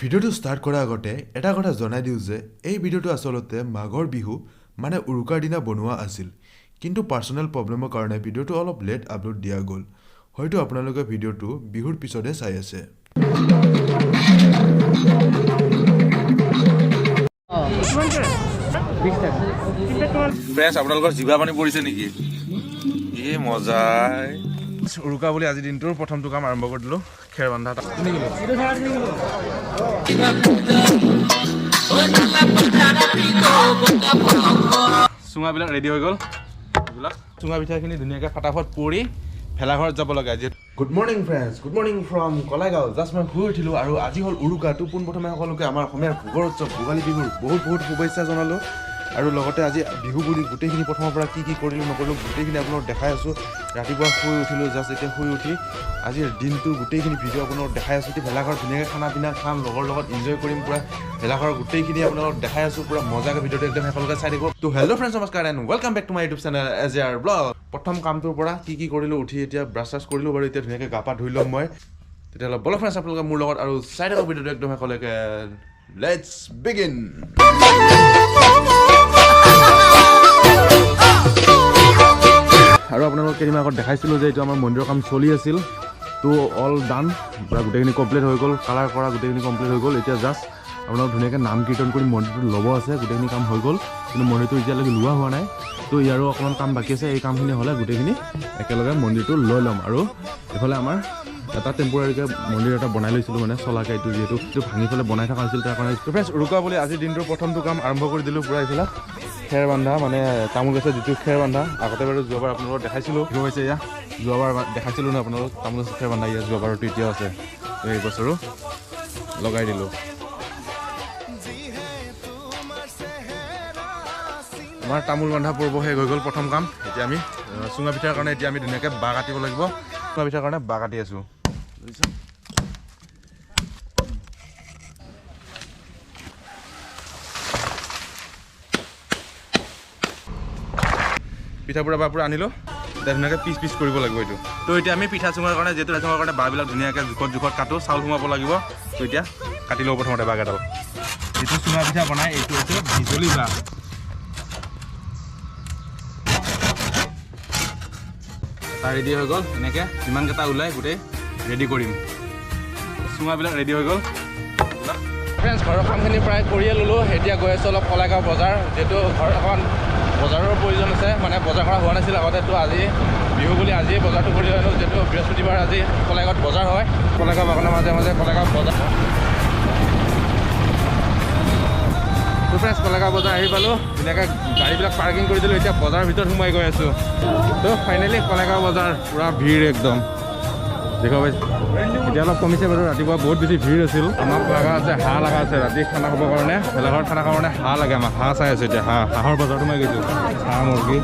ভিডিঅ'টো ষ্টাৰ্ট কৰাৰ আগতে এটা কথা জনাই দিওঁ যে এই ভিডিঅ'টো আচলতে মাঘৰ বিহু মানে উৰুকাৰ দিনা বনোৱা আছিল, কিন্তু পাৰ্চনেল প্ৰব্লেমৰ কাৰণে ভিডিঅ'টো অলপ লেট আপলোড দিয়া গ'ল। হয়তো আপোনালোকে ভিডিঅ'টো বিহুৰ পিছতহে চাই আছে। ফ্ৰেণ্ডছ, আপোনালোকৰ জিভা পানী পৰিছে নেকি? এই মজাই। উৰুকা বুলি আজি দিনটোৰ প্ৰথমটো কাম আৰম্ভ কৰি দিলোঁ, খেৰ বন্ধা। চুঙাবিলাক ৰেডি হৈ গ'ল। এইবিলাক চুঙা পিঠাখিনি ধুনীয়াকৈ ফটাফট পুৰি ভেলাঘৰত যাব লাগে আজি। Good morning friends, good morning from Kalaigaon. Just মই শুই উঠিলোঁ আৰু আজি হ'ল উৰুকাটো। পোনপ্ৰথমে সকলোকে আমাৰ অসমীয়াৰ ভোগৰ উৎসৱ ভোগালী বিহুৰ বহুত বহুত শুভেচ্ছা জনালোঁ। আৰু লগতে আজি বিহু বুলি গোটেইখিনি প্ৰথমৰ পৰা কি কি কৰিলোঁ নকৰিলোঁ গোটেইখিনি আপোনালোক দেখাই আছোঁ। ৰাতিপুৱা শুই উঠিলোঁ, জাষ্ট এতিয়া শুই উঠি আজিৰ দিনটো গোটেইখিনি ভিডিঅ' আপোনালোক দেখাই আছোঁ। এতিয়া ভেলাঘৰত ধুনীয়াকৈ খানা পিনা খাম, লগৰ লগত এনজয় কৰিম। পূৰা ভেলাঘৰৰ গোটেইখিনি আপোনালোক দেখাই আছোঁ, পূৰা মজাকৈ ভিডিঅ'টো একদম শেষলৈকে চাই থাকিব। তো হেল্ল' ফ্ৰেণ্ডছ, নমস্কাৰ and welcome back to my YouTube channel S R blog. প্ৰথম কামটোৰ পৰা কি কি কৰিলোঁ, উঠি এতিয়া ব্ৰাছ চাছ কৰিলোঁ বাৰু, এতিয়া ধুনীয়াকৈ গা পা ধুই ল'ম মই। তেতিয়াহ'লে বলক ফ্ৰেণ্ডছ, আপোনালোকে মোৰ লগত আৰু চাই থাকক ভিডিঅ'টো একদম শেষলৈকে। Let's begin. আৰু আপোনালোকক কেইদিনমান আগত দেখাইছিলোঁ যে এইটো আমাৰ মন্দিৰৰ কাম চলি আছিল। তো অল ডান, পূৰা গোটেইখিনি কমপ্লিট হৈ গ'ল, কালাৰ কৰা গোটেইখিনি কমপ্লিট হৈ গ'ল। এতিয়া জাষ্ট আপোনালোক ধুনীয়াকৈ নাম কীৰ্তন কৰি মন্দিৰটো ল'ব আছে, গোটেইখিনি কাম হৈ গ'ল। কিন্তু মন্দিৰটো এতিয়ালৈকে লোৱা হোৱা নাই, তো ইয়াৰো অকণমান কাম বাকী আছে। এই কামখিনি হ'লে গোটেইখিনি একেলগে মন্দিৰটো লৈ ল'ম। আৰু এইফালে আমাৰ এটা টেম্পৰাৰীকৈ মন্দিৰ এটা বনাই লৈছিলোঁ, মানে চলাকৈ এইটো যিহেতু এইটো ভাঙি পেলাই বনাই থকা হৈছিল তাৰ কাৰণে। ফ্ৰেণ্ডছ, উৰুকা বুলি আজিৰ দিনটোৰ প্ৰথমটো কাম আৰম্ভ কৰি দিলোঁ। পূৰা এইফালে খেৰ বান্ধা, মানে তামোল গছৰ যিটো খেৰ বান্ধা, আগতে বাৰু যোৱাবাৰ আপোনালোকক দেখাইছিলোঁ। কি হৈছে এয়া, যোৱাবাৰ দেখাইছিলোঁ ন আপোনালোক তামোল গছৰ খেৰ বান্ধা, ইয়াত যোৱাবাৰতো এতিয়াও আছে, এই বছৰো লগাই দিলোঁ। আমাৰ তামোল বান্ধা পৰ্ব শেষ হৈ গ'ল, প্ৰথম কাম। এতিয়া আমি চুঙা পিঠাৰ কাৰণে এতিয়া আমি ধুনীয়াকৈ বাঁহ কাটিব লাগিব। চুঙা পিঠাৰ কাৰণে বাঁহ কাটি আছোঁ। পিঠা পুৰা বাঁহ পুৰা আনিলোঁ, এতিয়া ধুনীয়াকৈ পিচ পিচ কৰিব লাগিব এইটো। তো এতিয়া আমি পিঠা চুঙাৰ কাৰণে, যিহেতু চুঙাৰ কাৰণে বাঁহবিলাক ধুনীয়াকৈ জোখত জোখত কাটো, চাউল সোমাব লাগিব। তো এতিয়া কাটি লওঁ প্ৰথমতে বাঁহকেইডাল। যিটো চুঙা পিঠা বনাই এইটো হৈছে বিজুলী বাঁহ। এটা ৰেডি হৈ গ'ল। এনেকৈ যিমানকেইটা ওলাই গোটেই ৰেডি কৰিম। চুঙাবিলাক ৰেডি হৈ গ'ল। ফ্ৰেণ্ডছ, ঘৰৰ কামখিনি প্ৰায় কৰিয়ে ল'লোঁ। এতিয়া গৈ আছোঁ অলপ কলাইগাঁও বজাৰ, যিহেতু ঘৰত অকণমান বজাৰৰ প্ৰয়োজন আছে, মানে বজাৰ কৰা হোৱা নাছিল আগতে। তো আজি বিহু বুলি আজিয়ে বজাৰটো কৰি আনো, যিহেতু বৃহস্পতিবাৰ আজি কলাইগাঁৱত বজাৰ হয়। কলাইগাঁও বাগানৰ মাজে মাজে কলাইগাঁও বজাৰ। তো ফ্ৰেণ্ডছ, কলাইগাঁও বজাৰ আহি পালোঁ, ধুনীয়াকৈ গাড়ীবিলাক পাৰ্কিং কৰি দিলোঁ। এতিয়া বজাৰৰ ভিতৰত সোমাই গৈ আছোঁ। তো ফাইনেলি কলাইগাঁও বজাৰ পূৰা ভিৰ একদম, দেখা পাইছোঁ। এতিয়া অলপ কমিছে বাৰু, ৰাতিপুৱা বহুত বেছি ভিৰ আছিল। আমাক লগা আছে হাঁহ লগা আছে ৰাতি খানা খাবৰ কাৰণে, ভেলাঘৰত খানা খাবৰ কাৰণে হাঁহ লাগে আমাক। হাঁহ চাই আছোঁ এতিয়া, হাঁহ হাঁহৰ বজাৰত সোমাই গৈছোঁ। হাঁহ মুৰ্গী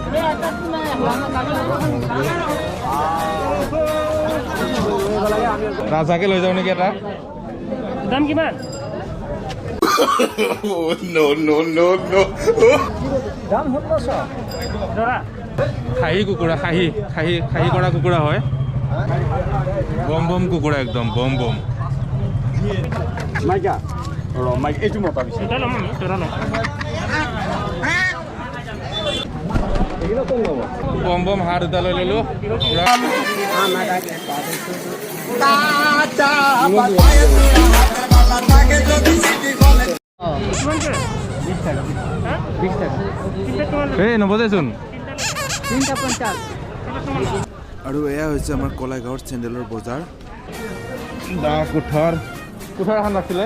ৰাজহাঁহকে লৈ যাওঁ নেকি এটা। দাম কিমান? জৰা খাহী কুকুৰা, খাহী খাহী খাহী কৰা কুকুৰা হয়। বম বম কুকুৰা একদম বম বম। দুটা ল'ম আমি, জৰা ল'ম। বম বম হাঁহ দুটা লৈ ল'লোঁ। কিমানকে? হা? তিনিটা কিমান? এই নবজাইচোন। আৰু এয়া হৈছে আমাৰ কলাইগাঁৱৰ চেণ্ডেলৰ বজাৰ। দা কুঠাৰ, কুঠাৰ এখন নাছিলে।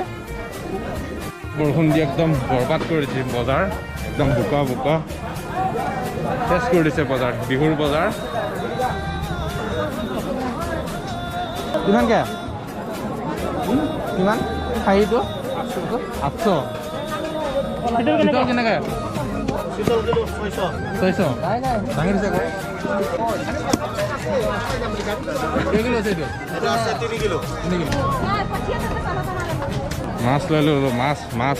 বৰষুণ দি একদম বৰবাদ কৰি দিছে বজাৰ, একদম বোকা বোকা চেচ কৰি দিছে বজাৰ, বিহুৰ বজাৰ। কিমানকে? কিমান খাহীটো? 800। চিতল চিতল কেনেকে? কেনেকে? 600। ভাঙি দিছে আকৌ। কেই কিলো আছে এইটো? 3 কিলো। মাছ লৈ ল'লোঁ, মাছ মাছ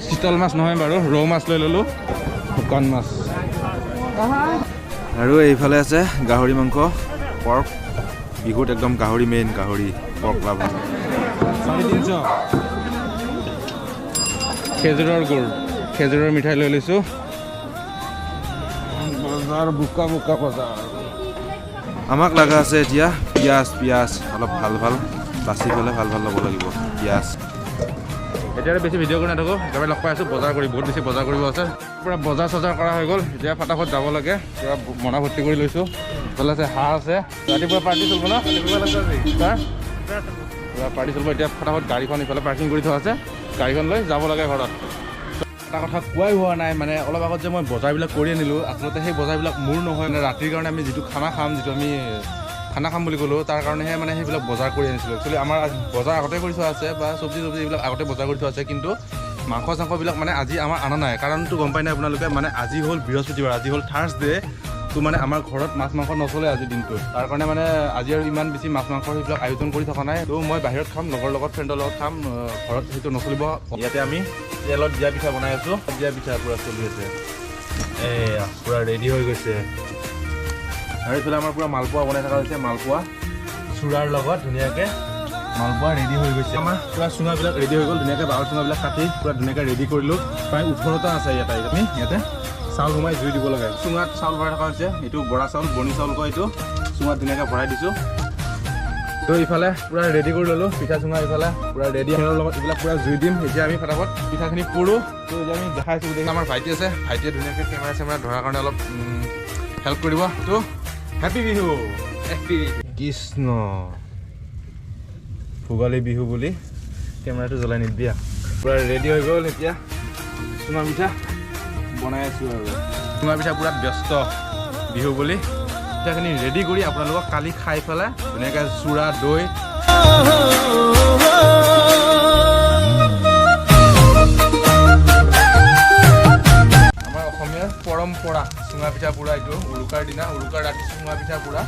চিতল মাছ নহয় বাৰু, ৰৌ মাছ লৈ ল'লোঁ, শুকান মাছ। আৰু এইফালে আছে গাহৰি মাংস, পৰ্ক। বিহুত একদম গাহৰি মেইন, গাহৰি। পকলা ভাত 350। খেজুৰৰ গুড়, খেজুৰৰ মিঠাই লৈ লৈছোঁ। বজাৰ বোকা বোকা বজাৰ। আমাক লগা আছে এতিয়া পিঁয়াজ, পিঁয়াজ অলপ ভাল ভাল বাছি পেলাই ভাল ভাল ল'ব লাগিব পিঁয়াজ। এতিয়া আৰু বেছি ভিডিঅ' কৰি নাথাকোঁ, একেবাৰে লগ পাই আছোঁ বজাৰ কৰি। বহুত বেছি বজাৰ কৰিব আছে, পূৰা বজাৰ চজাৰ কৰা হৈ গ'ল। এতিয়া ফটাফট যাব লাগে, পূৰা মনা ভৰ্তি কৰি লৈছোঁ। ইফালে আছে হাঁহ আছে, ৰাতিপুৱা পাৰ্টি চলিব ন? ছাৰ পূৰা পাৰ্টি চলিব। এতিয়া ফটাফট গাড়ীখন ইফালে পাৰ্কিং কৰি থোৱা আছে, গাড়ীখন লৈ যাব লাগে ঘৰত। এটা কথা কোৱাই হোৱা নাই, মানে অলপ আগত যে মই বজাৰবিলাক কৰি আনিলোঁ, আচলতে সেই বজাৰবিলাক মোৰ নহয়, মানে ৰাতিৰ কাৰণে আমি যিটো খানা খাম, যিটো আমি খানা খাম বুলি ক'লোঁ, তাৰ কাৰণেহে মানে সেইবিলাক বজাৰ কৰি আনিছিলোঁ। একচুৱেলি আমাৰ বজাৰ আগতে কৰি থোৱা আছে, বা চব্জি চব্জি এইবিলাক আগতে বজাৰ কৰি থোৱা আছে, কিন্তু মাংস চাংসবিলাক মানে আজি আমাৰ অনা নাই। কাৰণটো গম পাই নাই আপোনালোকে, মানে আজি হ'ল বৃহস্পতিবাৰ, আজি হ'ল থাৰ্ছডে। তো মানে আমাৰ ঘৰত মাছ মাংস নচলে আজিৰ দিনটো, তাৰ কাৰণে মানে আজি আৰু ইমান বেছি মাছ মাংস সেইবিলাক আয়োজন কৰি থকা নাই। তো মই বাহিৰত খাম, লগৰ লগত, ফ্ৰেণ্ডৰ লগত খাম, ঘৰত সেইটো নচলিব। ইয়াতে আমি তেলত দিয়া পিঠা বনাই আছোঁ, দিয়া পিঠা পূৰা চলি আছে, এয়া পূৰা ৰেডি হৈ গৈছে। আৰু এইফালে আমাৰ পূৰা মালপোৱা বনাই থকা হৈছে, মালপোৱা চূড়াৰ লগত ধুনীয়াকৈ মালপোৱা ৰেডি হৈ গৈছে। আমাৰ পূৰা চুঙাবিলাক ৰেডি হৈ গ'ল, ধুনীয়াকৈ বাঁহৰ চুঙাবিলাক কাটি পূৰা ধুনীয়াকৈ ৰেডি কৰিলোঁ। প্ৰায় 18টা আছে ইয়াতে। আমি ইয়াতে চাউল সোমাই জুই দিব লাগে। চুঙাত চাউল ভৰাই থকা হৈছে, এইটো বৰা চাউল, বনি চাউল কয় এইটো, চুঙাত ধুনীয়াকৈ ভৰাই দিছোঁ। তো ইফালে পূৰা ৰেডি কৰি ল'লোঁ পিঠা চুঙা, ইফালে পূৰা ৰেডি। খেৰৰ লগত এইবিলাক পূৰা জুই দিম। এতিয়া আমি ফটাফট পিঠাখিনি পুৰোঁ। তো এতিয়া আমি দেখাইছোঁ গোটেইখিনি। আমাৰ ভাইটি আছে, ভাইটিয়ে ধুনীয়াকৈ কেমেৰা চেমেৰা ধৰাৰ কাৰণে অলপ হেল্প কৰিব। তো হেপী বিহু, কৃষ্ণ, ভোগালী বিহু বুলি কেমেৰাটো জ্বলাই নিদিয়া। পূৰা ৰেডি হৈ গ'ল। এতিয়া চুঙা পিঠা বনাই আছোঁ আৰু চুঙা পিঠা পূৰা ব্যস্ত বিহু বুলি। পিঠাখিনি ৰেডি কৰি আপোনালোকক কালি খাই পেলাই ধুনীয়াকৈ চূড়া দৈ। আমাৰ অসমীয়াৰ পৰম্পৰা চুঙা পিঠা পুৰা, এইটো উৰুকাৰ দিনা, উৰুকাৰ ৰাতি চুঙা পিঠা পুৰা।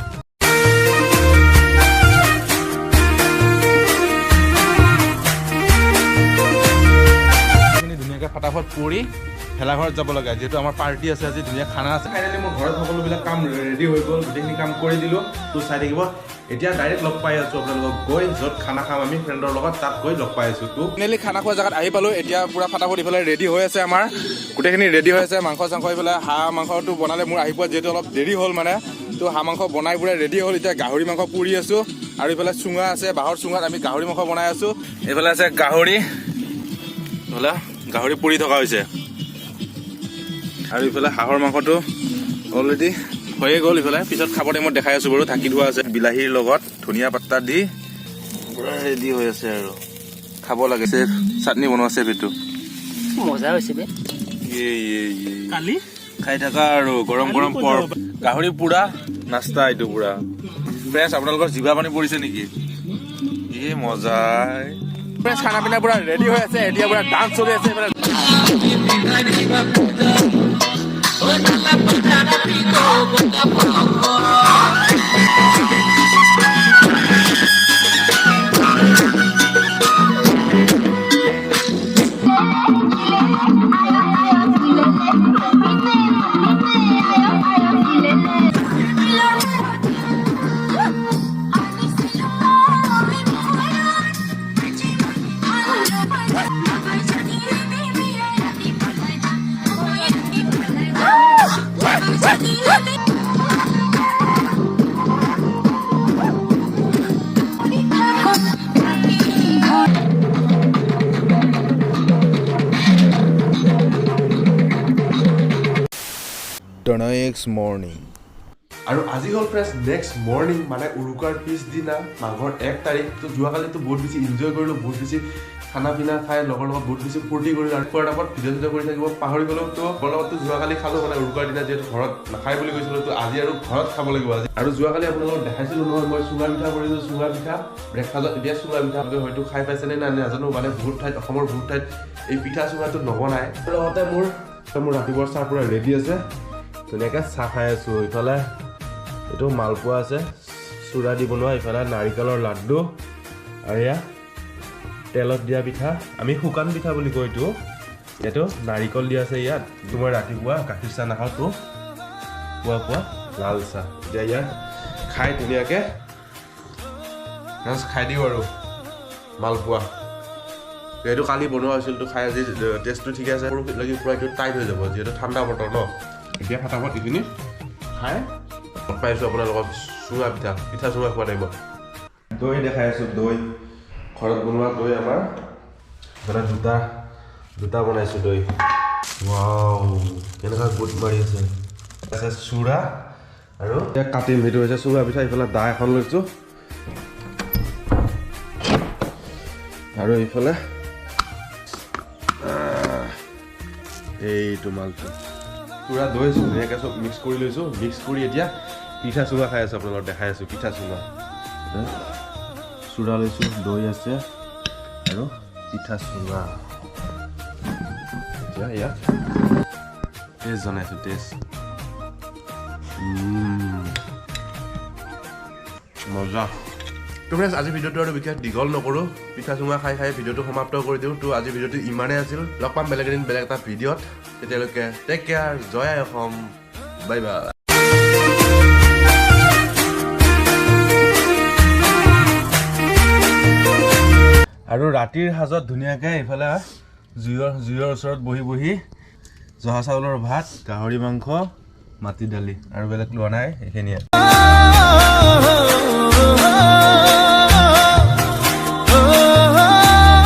ধুনীয়াকৈ ফটাফট পুৰি ভেলাঘৰত যাব লাগে, যিহেতু আমাৰ পাৰ্টি আছে আজি, ধুনীয়া খানা আছে। ফাইনেলি মোৰ ঘৰত সকলোবিলাক কাম ৰেডি হৈ গ'ল, গোটেইখিনি কাম কৰি দিলোঁ। তো চাই থাকিব, এতিয়া ডাইৰেক্ট লগ পাই আছোঁ আপোনালোকক গৈ, য'ত খানা খাম আমি ফ্ৰেণ্ডৰ লগত, তাত গৈ লগ পাই আছোঁ। তো ফাইনেলি খানা খোৱা জেগাত আহি পালোঁ। এতিয়া পূৰা ফটাফট ইফালে ৰেডি হৈ আছে, আমাৰ গোটেইখিনি ৰেডি হৈ আছে। মাংস চাংস ইফালে হাঁহ মাংসটো বনালে, মোৰ আহি পোৱা যিহেতু অলপ দেৰি হ'ল মানে, তো হাঁহ মাংস বনাই পূৰা ৰেডি হ'ল। এতিয়া গাহৰি মাংস পুৰি আছোঁ, আৰু ইফালে চুঙা আছে, বাঁহৰ চুঙাত আমি গাহৰি মাংস বনাই আছোঁ। এইফালে আছে গাহৰি, এইফালে গাহৰি পুৰি থকা হৈছে। আৰু ইফালে হাঁহৰ মাংসটো অলৰেডি হৈয়ে গ'ল। ইফালে পিছত খাব টাইমত দেখাই আছোঁ বাৰু, ঢাকি থোৱা আছে। বিলাহীৰ লগত ধনিয়া পাত্তা দি পূৰা ৰেডি হৈ আছে আৰু খাব লাগে। চেফ চাটনি বনোৱা চেফ, এইটো মজা হৈছে বে। কালি খাই থাকা আৰু গৰম গৰম পৰ গাহৰি পুৰা নাস্তা, এইটো পুৰা ফ্ৰেছ। আপোনালোকৰ জিভা পানী পৰিছে নেকি? এই মজাই। ফ্ৰেছ খানা পিনা পুৰা ৰেডি হৈ আছে। এতিয়া পুৰা ডান্স চলি আছে এইফালে। The next morning. আৰু আজি হ'ল ফ্ৰেছ নেক্সট মৰ্ণিং, মানে উৰুকাৰ পিছদিনা মাঘৰ 1 তাৰিখ। তো যোৱাকালিতো বহুত বেছি এনজয় কৰিলোঁ, বহুত বেছি খানা পিনা খাই লগৰ লগত বহুত বেছি ফূৰ্তি কৰিলোঁ। আৰু খোৱাৰ টাইমত ভিডিঅ' চিডিঅ' কৰি থাকিব পাহৰি গ'লোঁ। তো লগৰ লগততো যোৱাকালি খালোঁ, মানে উৰুকাৰ দিনা যিহেতু ঘৰত নাখায় বুলি কৈছিলোঁ, তো আজি আৰু ঘৰত খাব লাগিব আজি। আৰু যোৱাকালি আপোনালোকক দেখাইছিলোঁ নহয়, মই চুঙা পিঠা কৰিছিলোঁ, চুঙা পিঠা ব্ৰেকফাষ্টত। এতিয়া চুঙা পিঠা হয়তো খাই পাইছেনে নাই নাজানো, মানে বহুত ঠাইত, অসমৰ বহুত ঠাইত এই পিঠা চুঙাটো নবনায়। আৰু লগতে মোৰ ৰাতিপুৱাৰ চাহ পূৰা ৰেডি আছে, ধুনীয়াকৈ চাহ খাই আছোঁ। ইফালে এইটো মালপোৱা আছে চূড়া দি বনোৱা, ইফালে নাৰিকলৰ লাড্ডু, আৰু এয়া তেলত দিয়া পিঠা, আমি শুকান পিঠা বুলি কওঁ এইটো। এইটো নাৰিকল দিয়া আছে ইয়াত। এইটো মই ৰাতিপুৱা গাখীৰ চাহ নাখাওঁ, তো পুৱা পুৱা লাল চাহ। এতিয়া ইয়াত খাই ধুনীয়াকৈ জাষ্ট খাই দিওঁ আৰু মালপোৱা। এইটো কালি বনোৱা হৈছিল, তো খাই আজি টেষ্টটো ঠিকে আছে। সৰু লাগি পূৰা এইটো টাইট হৈ যাব, যিহেতু ঠাণ্ডা বতৰ ন। এতিয়া ফটাফট এইখিনি খাই লগ পাইছোঁ আপোনালোকক চুঙা পিঠা, পিঠা চুঙা খোৱা টাইমত। দৈ দেখাই আছোঁ, দৈ ঘৰত বনোৱা দৈ আমাৰ। মানে দুটা দুটা বনাইছোঁ দৈ। ৱাও, কেনেকুৱা গোট মাৰি আছে। আছে চূড়া আৰু এতিয়া কাটিম। সেইটো হৈছে চুঙা পিঠা। ইফালে দা এখন লৈছোঁ আৰু এইফালে এইটো মালটো পূৰা দৈ ধুনীয়াকৈ চব মিক্স কৰি লৈছোঁ। মিক্স কৰি এতিয়া পিঠা চুঙা খাই আছোঁ, আপোনালোকক দেখাই আছোঁ পিঠা চুঙা। চূড়া লৈছোঁ, দৈ আছে আৰু পিঠা চুঙা। এতিয়া ইয়াত টেষ্ট জনাইছোঁ, টেষ্ট মজা। তো ফ্ৰেণ্ডছ, আজি ভিডিঅ'টো আৰু বিশেষ দীঘল নকৰোঁ, পিঠা চুঙা খাই খাই ভিডিঅ'টো সমাপ্ত কৰি দিওঁ। তো আজি ভিডিঅ'টো ইমানেই আছিল, লগ পাম বেলেগ এদিন বেলেগ এটা ভিডিঅ'ত। তেতিয়ালৈকে টেক কেয়াৰ, জয় আই অসম, বাই বাই। আৰু ৰাতিৰ সাজত ধুনীয়াকৈ এইফালে জুইৰ ওচৰত বহি বহি জহা চাউলৰ ভাত, গাহৰি মাংস, মাটি দালি আৰু বেলেগ লোৱা নাই, এইখিনিয়ে।